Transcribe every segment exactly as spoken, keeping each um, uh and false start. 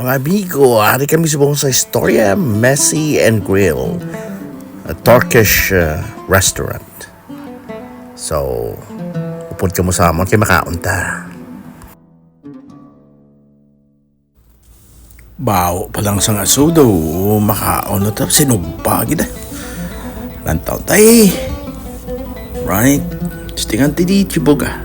Mga amigo, ari kami subong sa istorya, Messy and Grill, a Turkish, uh, restaurant. So, upod kamo sa amon kay makaon ta. Baho pa lang sang asudo, makaon na ta, sinugpa gid, ah. Lantaw tay. Right? Stingan ti di chibuga.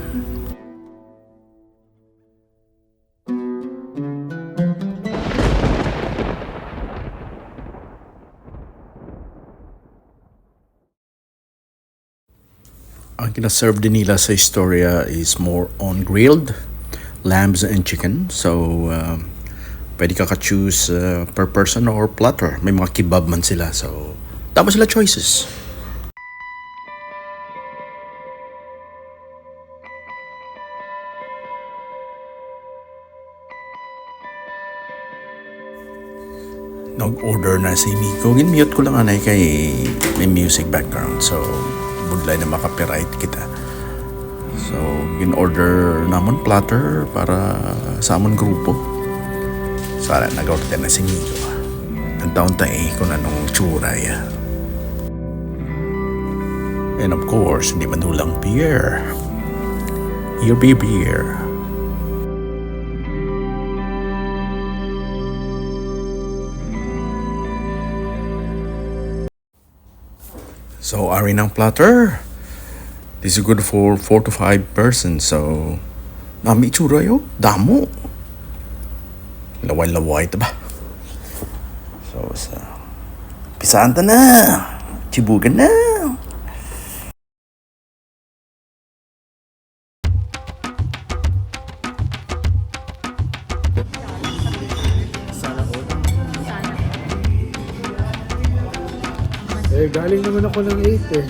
Ang kinaserve din nila sa istorya is more on grilled lambs and chicken. So, uh, pwede ka ka-choose, uh, per person or platter. May mga kebab man sila. So, damo sila choices. Nag-order na si Miko. Gin-mute ko lang anay kay may music background. So, budlay na ma-copyright kita. So, gin-order namon platter para sa amon grupo. Sana nag-order na si Miko. Ang taon ta eh kung anong tsura ya. And of course, hindi manulang beer. Here be beer. So, ari ng platter. This is good for four to five persons. So, nami itsura yo. Damo. Laway-laway ta ba? So, sa, pisaan ta na. Chibugan na. Eh, galing naman ako ng eight eh.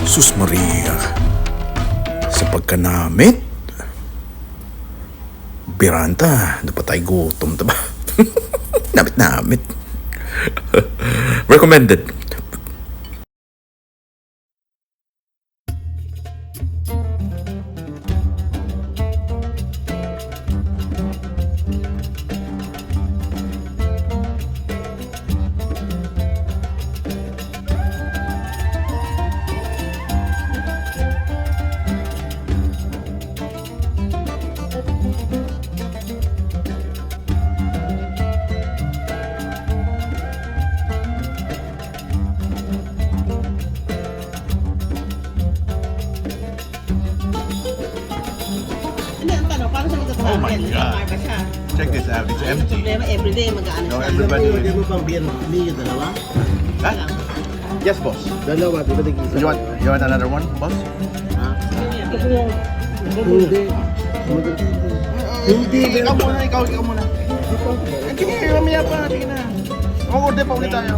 Sus Maria, sa pagkanamit, biranta, napatay gutom ta ba? Namit-namit. Recommended. Hindi, ang tanong, paano siya magsasabi? Oh my God. May M R ba siya? Check this out. It's empty. Ang problema, everyday, mag-aano siya. No, everybody. Pwede mo pang beer, Mio, dalawa? Ha? Yes, boss. Dalawa, di ba nag-isa? You want, you want another one, boss? Ha? Hindi. Hindi. Ikaw muna, ikaw, ikaw muna. Sige, mamaya pa, sige na. Mag-order pa ulit tayo.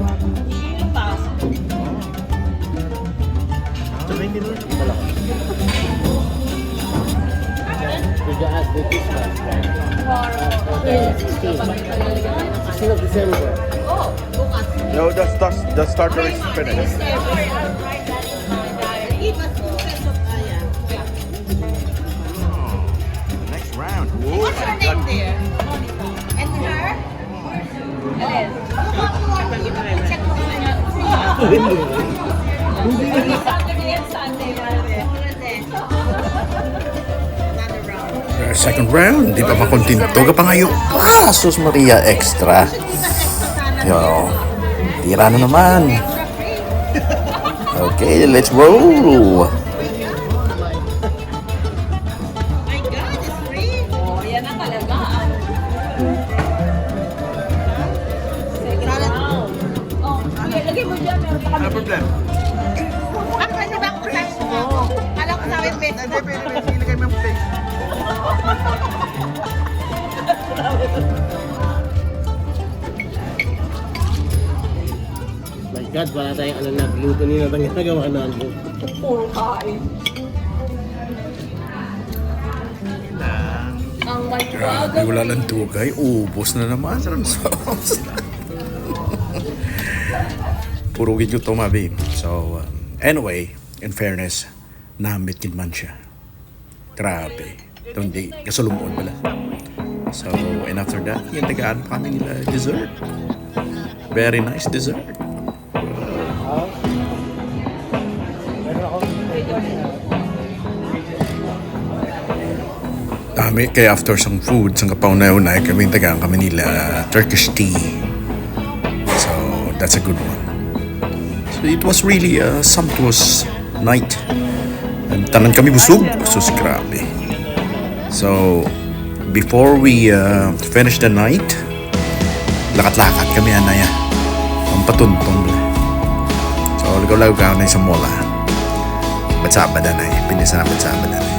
Sixteen of December. No, the start, the starter is finished. Next round. What's your name there? Monica. And her? Saturday and Sunday, Mare. Second round, di pa makontento ka pa ngayon. Ah, sus Maria, extra. Yo, tira na naman. Okay, let's roll. My God, it's free. Oh, yan na talaga. Second round. Oh, okay, lagay mo dyan. Meron pa kami. Ano problem? Ako na, di ba ako sa Kala ko sa akin, best. Hindi, pwede, pwede. Ilagay mo yung plate. My God, wala tayong ano nagluto nila ng ginagawa namin. Puro kain. Ang may Grabe, wala lang tugay. Ubos na naman. Puro gid ko to, mabi. So, um, anyway, in fairness, namit gid man siya. Grabe. Kundi kasulumon pala. So, and after that, yung tagaan pa kami nila dessert. Very nice dessert. Dami kay after sang food, sang kapaunay-unay, kami tagaan kami nila Turkish tea. So, that's a good one. So, it was really a sumptuous night. And tanan kami busog. Sus, grabe. So, before we uh, finish the night, lakat-lakat kami anaya. Ang patuntong bala. So, lagaw-lagaw ka na sa mall, ah. Ba't Sabado na eh? Pinisa na ba't Sabado na eh?